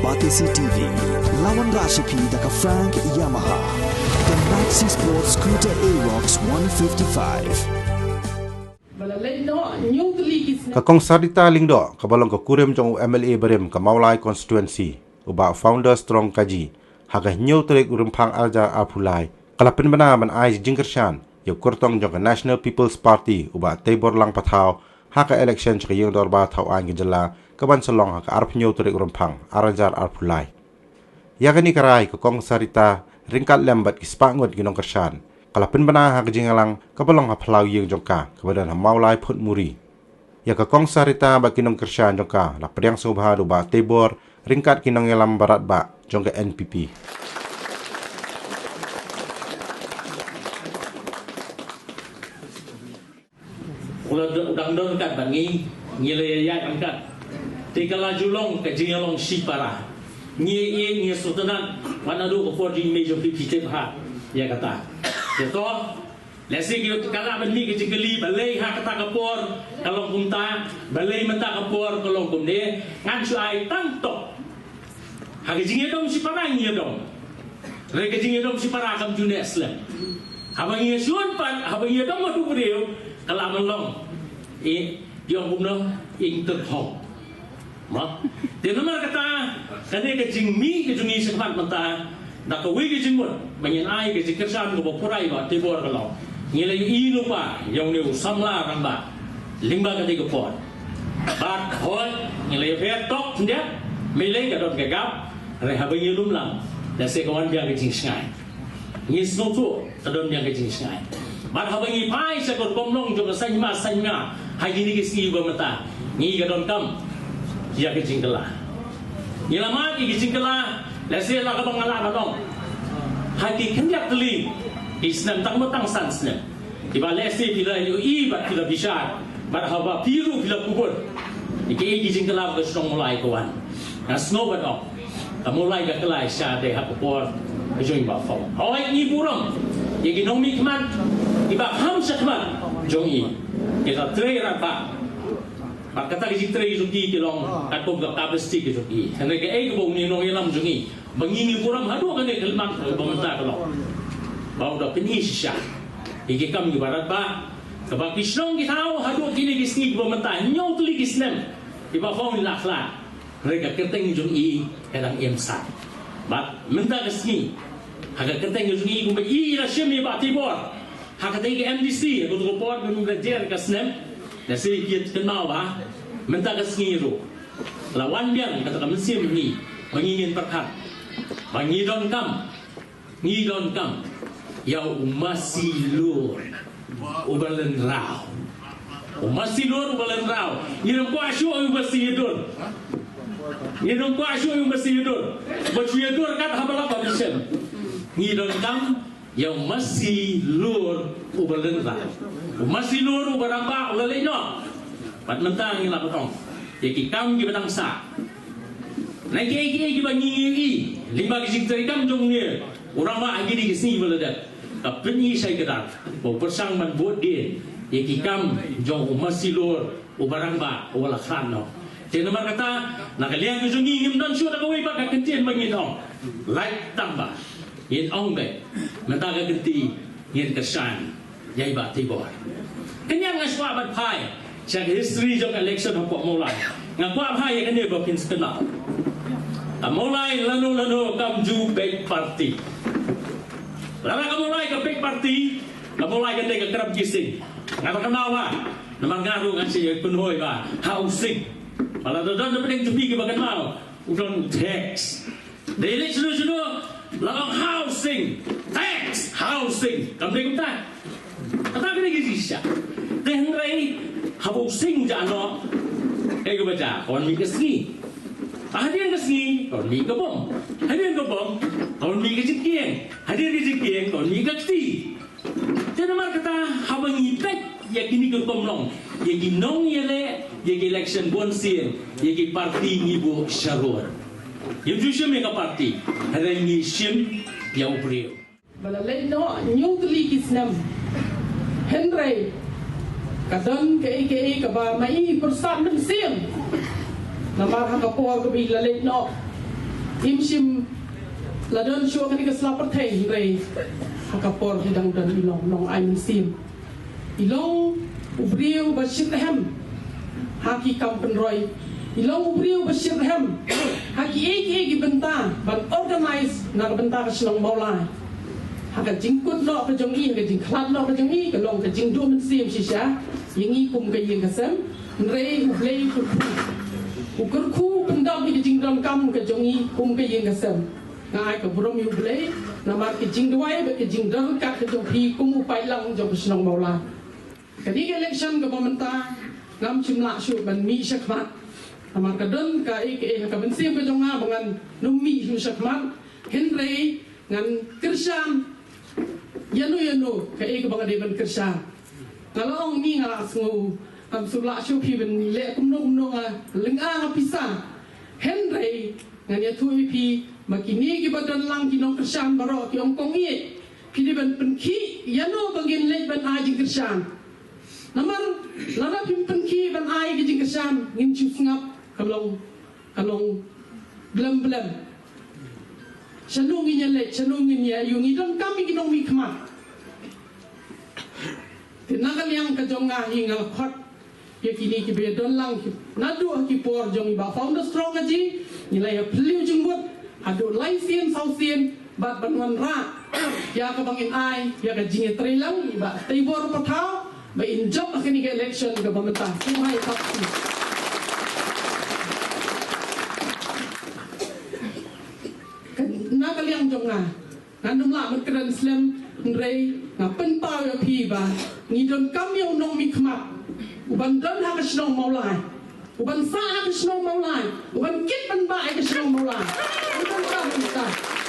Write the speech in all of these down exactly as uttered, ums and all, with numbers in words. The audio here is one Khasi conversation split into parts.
Batesi T V, lawan rashipi da ka Frank Yamaha. The Maxi Sport Scooter Aerox one fifty-five. Ka Kong Sarita Lyngdoh, kaba long ka kurim jong u M L A barim ka Mawlai Constituency, u Bah Founder Strong Kaji, ha ka hynñiew tarik u Rymphang arhajar arphew lai, ka la pynbna ban ai jingkyrshan ïa u kyrtong jong ka National People's Party, u Bah Teibor Lang Pathaw, ha ka election sha ka Ïing Dorbar Thaw Aiñ ka jylla, kaban sa long ha ka arphew hynñiew tarik u Rymphang arhajar arphew lai. Ïa kane ka rai ka Kong Sarita, ryngkat lem bad ki spah ngut ki nongkyrshan, ka la pynbna ha ka jingïalang kaba long ha phyllaw ïing jong ka, kaba don ha Mawlai Phutmuri. Ïa ka Kong Sarita bad ki nongkyrshan jong ka la pdiang sngewbha da u Bah Teibor, ryngkat ki nongïalam baratbah jong ka N P P. U la dang don kat ba ngi, ngi la ïaid kat. Te ka la ju long ka jingïalong shipara. Ngi ïa ngi sngewtynnat, wat naduh ka por jingmih jong phi phi tip ha ïa kata. Te to, lehse ki ka la ban mih ka jingkylli, balei ha kata ka por ka long kumta, balei mynta ka por ka long kumne, ngan shu ai tang tok. Ha ka jingïadom shipara ngi ïadom. Re ka jingïadom shipara kam ju neh slem. Haba ngi ïashun pat, haba ngi ïadom bad u briew, ka la ban long. I, ïong kumno, ing tyrkhong. Mo. Te namar kata, kane ka jingmih ka jong ngi shakhmat mynta, da kawei ka jingmut, ba ngin ai ka jingkyrshan kaba pura ïa u Bah Teibor ka long. Ngi la ïohi lypa, ïa une u samla rangbah. Lyngba kane ka por. Bad hooid, ngi la ïapher tok khyndiat, balei ka don ka gap, re haba ngi lum lang, lehse ka wan biang ka jingshngaiñ. Ngi sngewthuh, ka don biang ka jingshngaiñ. Bad haba ngi phai sha ka rukom long jong ka saiñ hima saiñ hima, ha kine ki sngi ba mynta, ngi ka donkam ïa ka jingkylla. Ngi la mad ïa ka jingkylla, lehse la kaba nga la ban ong. Ha ki khyndiat tylli ki snem, tang ba tang san snem. Kiba lehse phi la ïohi bad phi la bishar. Bad haba phi ruh phi la kubur. Ïa kiei ki jingkylla ba ka shnong Mawlai ka wan. Nga sngew ban ong. Ka Mawlai ka kylla sha dei ha ka por ka jong i Bah Fong. Hooid ngi burom ïa ki nongmihkhmat kiba kham shakhmat jong i. Ki la trei rangbah. Bad kata ka jingtrei jong ki ki long katkum ka capacity ka jong ki. Hynrei kaei kaba une nongïalam jong i. Ba ngi ngi burom haduh kane ka khyllipmat ba mynta ka long. Ba u da pyni shisha ïa ki kam kiba radbah, kaba ki shnong ki thaw haduh kine ki sngi kiba mynta, hynñiew tylli ki snem kiba Fong i la khlad. Hynrei ka kyrteng jong i ka dang im sah. Bad mynta ka sngi, ha ka kyrteng jong i kumba i la shim ïa Bah Teibor ha katei ka M D C, ha kato ka por ba mynta jer ka snem. Lehse phi kynmaw ba mynta ka sngi ruh la wan biang kata ka mynsiem ngi ba ngi ngin pyrkhat ba ngi donkam, ngi donkam ïa u masi lur uba lynrau. U masi lur uba lynrau. Ngi donkam kwah shuh ïa u masi ïadur. Ngi donkam kwah shuh ïa u masi ïadur. Ba shu ïadur kat haba la ba bishar. Ngi donkam ïa u masi lur uba lynrau. U masi lur uba rangbah u la leit noh. Bad mynta ngi la ban ong ïa ki kam kiba dang sah. Na kiei kiei kiba ngi ngi ïohi lyngba ki jingtrei kam jong ngi u rangbah ha kine ki sngi ba la dep. Ka pyni shai kdar ba u pyrshang ban bud dien ïa ki kam jong u masi lur uba rangbah uba la khlad noh. Te namar kata, na ka liang ka jong ngi ngim don shuh da kawei pat ka kyntien ba ngin ong. Lait tang ba ngin ong beit, mynta ka kynti ngin kyrshan ïa i Bah Teibor. Kane nga shu kwah ban phai sha ka history jong ka election hapoh Mawlai. Nga kwah phai ïa kane ba phin sa kynmaw. Ka Mawlai lano lano kam ju peit party. Lada ka Mawlai ka peit party, ka Mawlai ka dei ka krem ki sing. Nga ta kynmaw ba namar nga ruh nga shu ïa kynhoi ba housing. Ba lada don na pdeng jong phi kiba kynmaw, u don u tax. Dei leit shano shano la ong housing, tax, housing. Kam dei kumta. Kata ka dei ka jingshisha. Te hynrei haba u sing u jah noh, kaei kaba jia? Ka wan mih ka sngi. Hadien ka sngi ka wan mih ka bom. Hadien ka bom ka wan mih ka jingkieng. Hadien ka jingkieng ka wan mih ka kti. Te namar kata haba ngi peit ïa kine ki rukom long, ïa ki nongïaleh, ïa ki election bun sien, ïa ki party ngi buh sharud. Ngim ju shim ïa ka party, hynrei ngi shim ïa u briew. Ba la leit noh hynñiew tylli ki snem. Hynrei ka don kaei kaei kaba ma i pyrshah mynsiem. Namar ha ka por kaba i la leit noh, Im shym la don shuh kane ka sla pyrthei hynrei ha ka por hi dang don i long nongai mynsiem. I long u briew ba shitrhem ha ki kam pynroi. I long u briew ba shitrhem ha kiei kiei ki bynta ban organize na ka bynta ka shnong Mawlai. Ha ka jingkut noh ka jong i, ha ka jingkhlad noh ka jong i, ka long ka jingduh mynsiem shisha ïa ngi kum ka ïing ka sem. Hynrei U Blei u kyrkhu, u kyrkhu u pyndap ïa ka jingdonkam ka jong i kum ka ïing ka sem. Nga ai ka burom ïa U Blei namar ka jingduwai bad ka jingdon ryngkat ka jong phi kum u paidlang jong ka shnong Mawlai. Kane ka election kaba mynta ngam shym lah shuh ban mih shakhmat namar ka don kaei kaei ha ka mynsiem ka jong nga ba ngan nym mih shuh shakhmat. Hynrei ngan kyrshan ïano ïano kaei kaba nga dei ban kyrshan. Nga la ong, ni nga la sngew, ngam shu lah shuh phi ban leh kumno kumno, nga lynga nga pisa. Hynrei ngan ïathuh ïa phi, ma kine kiba don lang ki nongkyrshan baroh ki ong, kong ïeit, phi dei ban pynkhih ïano ba ngin leit ban ai jingkyrshan. Namar lada phim pynkhih ban ai ka jingkyrshan, ngin shu sngap ka long, ka long blem blem. Shano ngin ïa leit, shano ngin ïa ïoh, ngi donkam ïa ki nongmihkhmat. Te na ka liang ka jong nga hi nga la khot ïa kine kiba ïa don lang naduh ha ki por jong i Bah Founder Strong Kaji, ngi la ïa phylliew jingmut haduh lai sien saw sien bad ban wanrah ïa kaba ngin ai ïa ka jingïatreilang i Bah Teibor Pathaw ba in jop ha kane ka election kaba mynta. Sngewbha ïa ka phi. Ka, na ka liang jong nga, ngan ym lah ban kren slem, hynrei nga pynpaw ïa phi ba ngi donkam ïa u nongmihkhmat uban don ha ka shnong Mawlai, uban sah ha ka shnong Mawlai, uban kit ban bah ïa ka shnong Mawlai. Ngi donkam ïa ka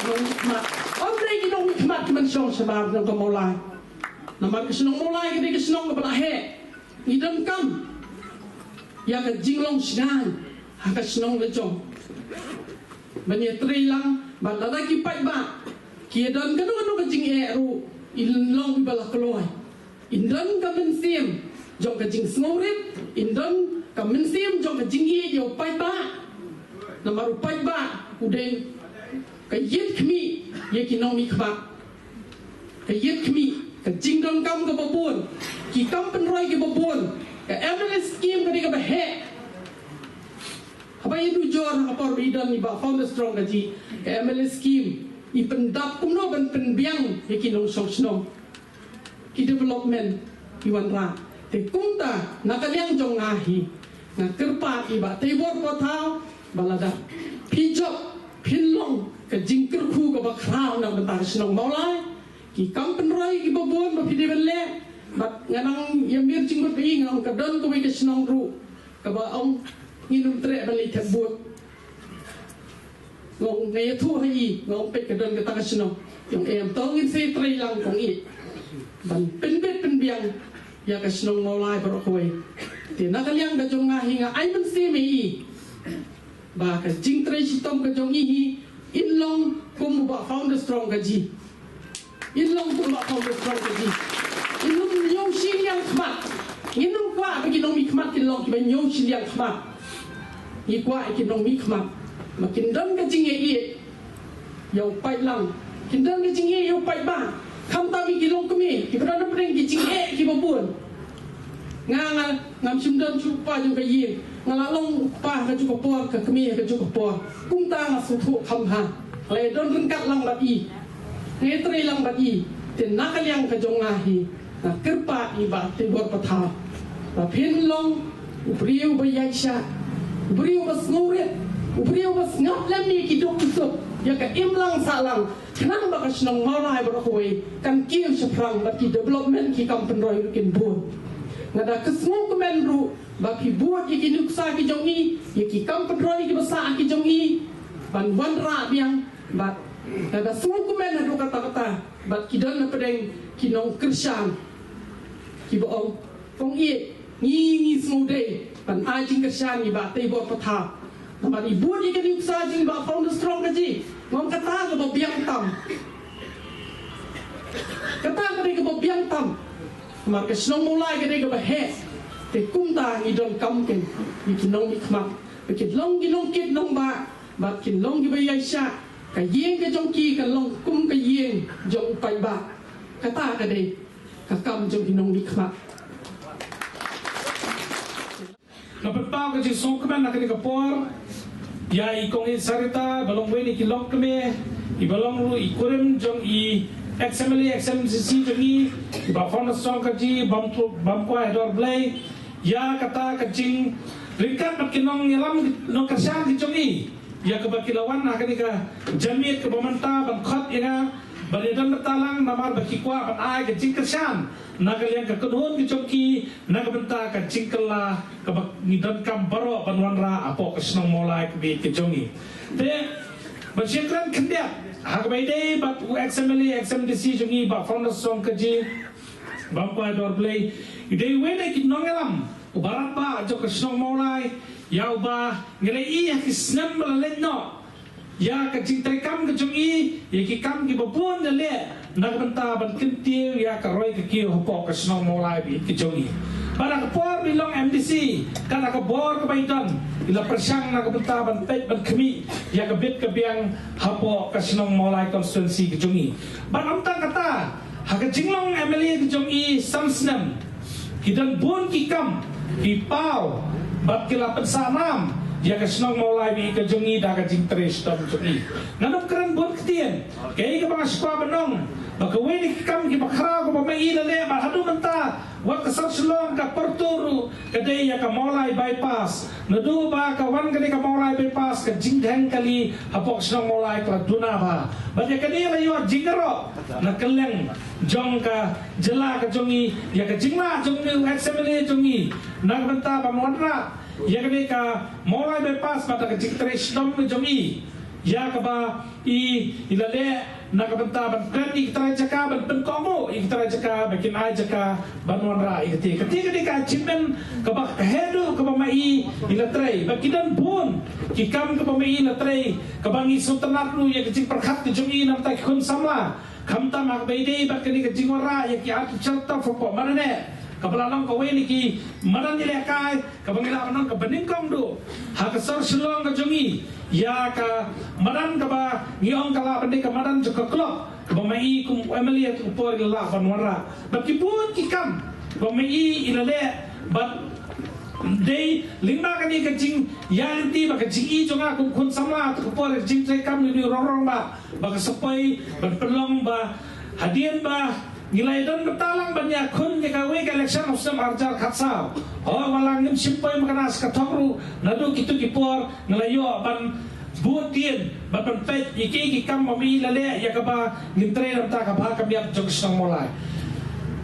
nongmihkhmat. Ym dei ki nongmihkhmat ki ban shong shabar jong ka Mawlai. Namar ka shnong Mawlai ka dei ka shnong kaba la heh. Ngi donkam ïa ka jinglong shngaiñ ha ka shnong la jong ban ïatreilang bad lada ki paidbah ki ïa don kano kano ka jingeh ruh, in long iba la kloi. In don ka mynsiem jong ka jingsngewrit, in don ka mynsiem jong ka jingïeit ïa u paidbah. Namar u paidbah u dei ka ïit khmih ïa ki nongmihkhmat. Ka ïit khmih, ka jingdonkam kaba bun, ki kam pynroi kiba bun, ka M L A scheme ka dei kaba heh. Haba ïa nujor ha ka por ba i don i Bah Founder Strong Kaji, ka M L A scheme i pyndap kumno ban pynbiang ïa ki nongshong shnong, ki development i wanrah. Te kumta na ka liang jong nga hi nga kyrpad ïa i Bah Teibor Pathaw ba lada phi jop phin long ka jingkyrkhu kaba khraw na ka bynta ka shnong Mawlai. Ki kam pynroi kiba bun ba phi dei ban leh. Bad nga nang ïa mir jingmut ba i nga ong ka don kawei ka shnong ruh kaba ong ngin ym treh ban leit thep vote. Nga ong, nga ïathuh ha i, nga ong peit ka don kata ka shnong. Nga ong em, to ngin sa ïatreilang kong ïeit ban pynbit pynbiang ïa ka shnong Mawlai baroh kawei. Te na ka liang ka jong nga hi nga ai mynsiem ïa i ba ka jingtrei shitom ka jong i hi in long kum u Bah Founder Strong Kaji. In long kum u Bah Founder Strong Kaji. In long ïoh shiliang khmat. Ngin ym kwah ba ki nongmihkhmat kin long kiba ïoh shiliang khmat. Ngi kwah ïa ki nongmihkhmat ba kin don ka jingïeit ïa u paidlang, kin don ka jingïeit ïa u paidbah. Khamtam ïa ki longkmie kiba don hapdeng ki jingeh kiba bun. Nga, nga ngam shym don shuh u kpa jong ka ïing, nga la long u kpa ha kajuh ka por, ka kmie ha kajuh ka por. Kumta nga sngewthuh kham bha. Nga la ïa don ryngkat lang bad i, nga ïa trei lang bad i. Te na ka liang ka jong nga hi nga kyrpad ïa i Bah Teibor Pathaw ba phin long u briew ba ïaishah, u briew ba sngewrit, u briew ba sngap lem ïa ki duk ki suk, ïa ka imlang sahlang, khnang ba ka shnong Mawlai baroh kawei kan kiew shaphrang bad ki development, ki kam pynroi ruh kin bun. Nga da ka sngewkmen ruh ba phi bud ïa ki nuksa ki jong i, ïa ki kam pynroi kiba sah ki jong i ban wanrah biang. Bad nga da sngewkmen haduh katta katta bad ki don hapdeng ki nongkyrshan kiba ong, kong ïeit, ngi, ngi sngewdei ban ai jingkyrshan ïa i Bah Teibor Pathaw. Namar i bud ïa ka nuksa jong i Bah Founder Strong Kaji. Nga ong kata kaba biang tam. Kata ka dei kaba biang tam. Namar ka shnong Mawlai ka dei kaba heh. Te kumta ngi donkam keiñ ïa ki nongmihkhmat ba kin long ki nongkit nongbah, Bad kin long kiba ïaishah, ka ïing ka jong ki ka long kum ka ïing jong u paidbah. Kata ka dei ka kam jong ki nongmihkhmat. Nga pynpaw ka jingsngewkmen ha kane ka por ïa i Kong Sarita, ba long wei na ki longkmie, iba long ruh i kurim jong i ex M L A, ex M D C jong i, i Bah Founder Song Kaji, Bam Tru-, Bam Kwai Hador Blei, ïa kata ka jingryngkat bad ki nongïalam, nongkyrshan ki jong i ïa kaba ki la wan ha kane ka janmiet kaba mynta ban khot ïa nga ban ïadon bynta lang, namar ba ki kwah ban ai ka jingkyrshan na ka liang ka kynhun ka jong ki na ka bynta ka jingkylla kaba ngi donkam baroh ban wanrah hapoh ka shnong Mawlai kaba ïeit ka jong ngi. Te ban shakren khyndiat ha kaba ïadei bad u ex M L A, ex M D C jong ngi, Bah Founder Song Kaji, Bam Kwai Hador Blei, i dei wei na ki nongïalam uba radbah jong ka shnong Mawlai, ïa uba ngi la ïohi ha ki snem ba la leit noh ïa ka jingtreikam ka jong i, ïa ki kam kiba bun la leh na ka bynta ban kyntiew ïa ka roi ka kiew hapoh ka shnong Mawlai ba ïeit ka jong i. Bad ha ka por ba i long M D C, kat ha ka bor kaba i don, i la pyrshang na ka bynta ban peit ban khmih ïa ka bit ka biang hapoh ka shnong Mawlai constituency ka jong i. Bad ym tang kata, ha ka jinglong M L A ka jong i san snem, ki don bun ki kam ki paw bad ki la pynsah nam ïa ka shnong Mawlai ba ïeit ka jong i da ka jingtrei shitom jong i. Ngan ym kren bun ktien, kaei kaba nga sngewkwah ban ong ba kawei na ki kam kiba khraw kaba ma i la leh bad haduh mynta wat ka sor Shillong ka pyrto ruh ka dei ïa ka Mawlai bypass. Naduh ba ka wan kane ka Mawlai bypass, ka jingdheng kali hapoh ka shnong Mawlai ka la duna bha. Bad ïa kane la ïoh jingïaroh na kylleng jong ka jylla ka jong i, ïa ka jinglah jong i u ex M L A jong i na ka bynta ban wanrah ïa kane ka Mawlai bypass bad ka jingtrei shitom ka jong i ïa kaba i, i la leh na ka bynta ban kren ïa ki trai jaka, ban pynkohnguh ïa ki trai jaka ba kin ai jaka ban wanrah ïa kata. Kata ka dei ka achievement kaba ka haduh kaba ma i i la trei. Bad ki don bun ki kam kaba ma i la trei kaba ngi sngewtynnat ruh ïa ka jingpyrkhat ka jong i na ka bynta ki khun samla. Khamtam ha kaba ïadei bad kane ka jingwanrah ïa ki artificial turf hapoh Mawlai, kaba la long kawei na ki madan ïalehkai kaba ngi lah ban ong kaba nyngkong duh ha ka sor Shillong ka jong i ïa ka madan kaba ngi ong ka lah ban dei ka madan jong ka club, kaba ma i kum u M L A ha ka por i la lah ban wanrah. Bad ki bun ki kam kaba ma i i la leh bad dei lyngba kane ka jingïaid lynti bad ka jingïohi jong nga kum khun samla ha ka por ka jingtreikam ïa u rangbah ba ka sa poi ban pynlong ba hadien ba ngi la ïadon bynta lang ban ïakhun ïa kawei ka election ha u snem ar hajar khatsaw, hooid, wat la ngim shym poi makna sha ka thong ruh, naduh kito ki por ngi la ïoh ban bud dien bad ban peit ïa ki, ki kam ba ma i la leh ïa kaba ngin trei na ka bynta ka bha ka miat jong ka shnong Mawlai.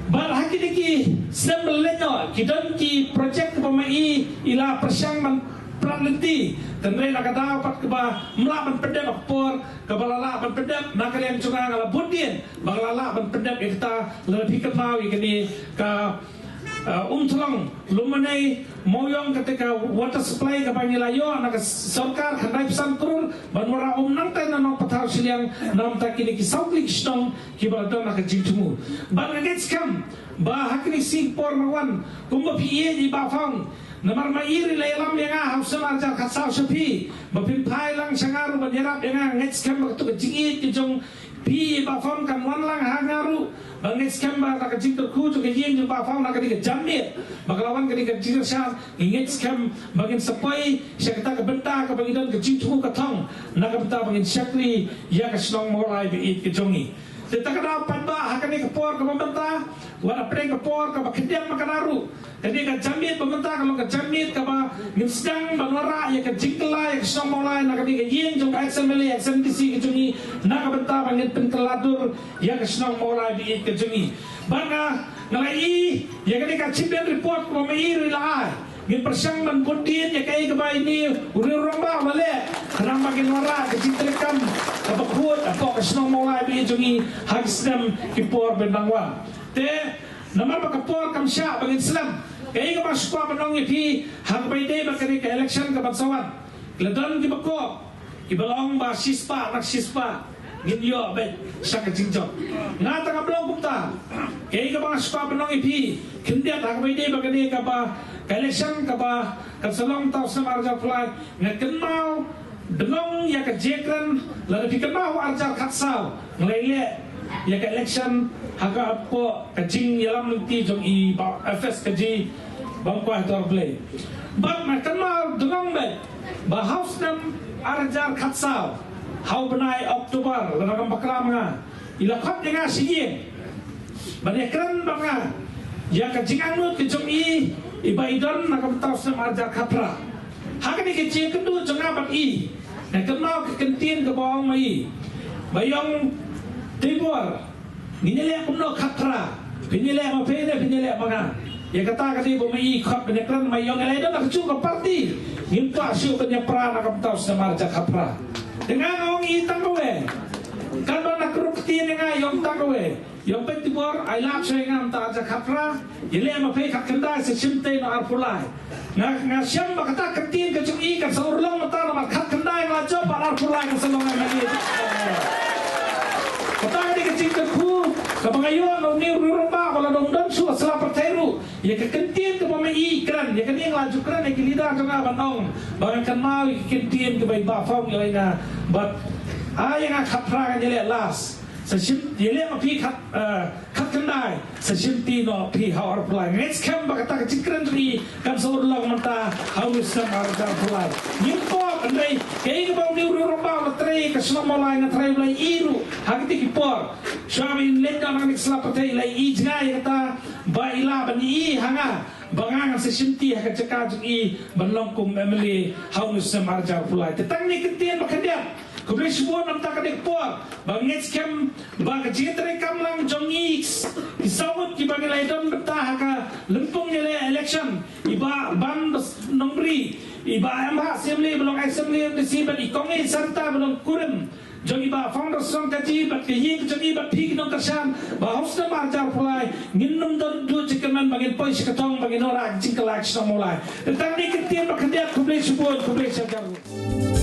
Bad ha kine ki snem ba la leit noh ki don ki project kaba ma i i la pyrshang ban pynlong lynti, hynrei na ka daw pat kaba ym lah ban pyndep ha ka por kaba la lah ban pyndep, na ka liang jong nga nga la bud dien ba nga la lah ban pyndep ïa kata. Lada phi kynmaw ïa kane ka, uh, Umthlong, Lumbynei, Mawiong, kata ka water supply kaba ngi la ïoh na ka sorkar khyndai phew san klur ban wanrah um nangta na Nongpynthar Shiliang, na ka bynta kine ki saw tylli ki shnong kiba la don ha ka jingthmu. Bad nga ngeit skhem ba ha kine ki sngi por ban wan, kumba phi ïeit i Bah Phong, namar ma i ruh i la ïalam ïa nga ha u snem ar hajar khatsaw sha phi ba phin phai lang sha nga ruh ban ïarap ïa nga, nga ngeit skhem ba kato ka jingïeit ka jong phi i Bah Phong kan wan lang ha nga ruh. Ba ngeit skhem ba da ka jingkyrkhu jong ka ïing jong Bah Phong na kane ka janmiet ba ka la wan kane ka jingkyrshan, nga ngeit skhem ba ngin sa poi sha kata ka bynta kaba ngi don ka jingthmu ka thong na ka bynta ba ngin shakri ïa ka shnong Mawlai ba ïeit ka jong ngi. Te ta ka daw pat ba ha kane ka por kaba mynta, wat hapdeng ka por kaba khyndiat ma kane ruh, kane ka janmiet ba mynta ka long ka janmiet kaba ngin sdang ban wanrah ïa ka jingkylla ïa ka shnong Mawlai na kane ka ïing jong ka ex M L A, ex M D C ka jong ngi, na ka bynta ba ngin pynkylla dur ïa ka shnong Mawlai ba ïeit ka jong ngi. Bad nga, nga la i ïa kane ka achievement report kaba ma i ruh i la ai. Ngin pyrshang ban bud dien ïa kaei kaba ine u riew rangbah u la leh, khnang ba ngin wanrah ka jingtreikam kaba khuid hapoh ka shnong Mawlai ba ïeit jong ngi ha ki snem ki por ban dang wan. Te namar ba ka por kam shah ba ngin slem, kaei kaba nga sngewkwah ban ong ïa phi ha kaba ïadei bad kane ka election kaban sa wan, la don kiba kop, kiba la ong ba shispah na shispah ngin ïoh beit sha ka jingjop. Nga tang ka blong kumta. Kaei kaba nga sngewkwah ban ong ïa phi khyndiat ha kaba ïadei bad kane kaba ka election kaba kan sa long mynta u snem ar hajar arphew lai, nga kynmaw Dngong ïa ka jingkren, lada phi kynmaw ha arhajar khatsaw, ngi la leh ïa ka election ha ka hapoh ka jingïalam lynti jong i Bah F S Kaji, bym kwah dor Blei. Bad nga kynmaw dngong bad ba ha u snem arhajar khatsaw, ha u bnai October, lada ngam bakla ma nga, i la khot ïa nga sha ïing ban ïakren bad nga ïa ka jingangnud ka jong i, i ba i don na ka bynta u snem arhajar khatphra. Ha kane ka jingïakynduh jong nga bad i, nga kynmaw ka kyntien kaba ong ma i, ba ïong Teibor, ngin ïaleh kumno khatphra? Phin ïaleh ma phi ne phin ïaleh ma nga? Ïa kata ka dei ba ma i khot ban ïakren, ma ïong, ïaleh da na ka jong ka party, ngim kwah shuh ban ïapra na ka bynta u snem arhajar khatphra. Te nga nga ong i tang kawei, katba na ka rukom ktien ïa nga, ïong tang kawei. Ïong peit Teibor, ai lad shuwa ïa nga mynta arhajar khatphra, ïaleh ma phi khatkhyndai sa shim tei noh arphew lai. Nga, nga shem ba kata ka ktien ka jong i kan sa urlong mynta namar khatkhyndai nga la jop bad arphew lai kan sa long M L A. Kata ka dei ka jingkyrkhu kaba nga ïoh na une u rangbah ba lada um don shuh ha sla pyrthei ruh, ïa ka kyntien kaba ma i kren, ïa kane nga la ju kren ïa ki leader jong nga ban ong ba ngan kynmaw ïa ka kyntien kaba i Bah Phong ïa nga. Bad ai ïa nga khatphra, ngan ïaleh last. Sa shim, ïaleh ma phi khat, eh, khatkhyndai, sa shim tei noh phi ha u arphew lai. Nga ngeit skhem ba kata ka jingkren jong i kan sa urlong mynta ha une u snem arhajar arphew lai. Ngim pop, hynrei kaei kaba une u rangbah u la trei ha ka shnong Mawlai, nga tharai u la ïohi ruh ha kitei ki por. Shuwa ba in leit noh na kane ka sla pyrthei, i la ïohi jngai ïa kata, ba i lah ban ïohi ha nga ba nga ngan sa shim tei ha ka jaka jong i ban long kum M L A ha une u snem arhajar arphew lai. Te tang kane ka ktien ba khyndiat, khublei shibun namar kata ka dei ka por ba nga ngeit skhem ba ka jingïatreilang jong ngi ki saw ngut kiba ngi la ïadon bynta ha ka lympung ïaleh election, i Bah Ban Nongbri, i Bah M H, Assembly, ba long Assembly M D C, bad i Kong Santa ba long kurim jong i Bah Founder Song Kaji, bad ka ïing ka jong i, bad phi ki nongkyrshan, ba ha u snem arhajar arphew lai ngin nym don duh jingkyrmen ba ngin poi sha ka thong, ba ngin wanrah jingkylla sha Mawlai. Te tang kane ka ktien ba khyndiat, khublei shibun, khublei shihajar.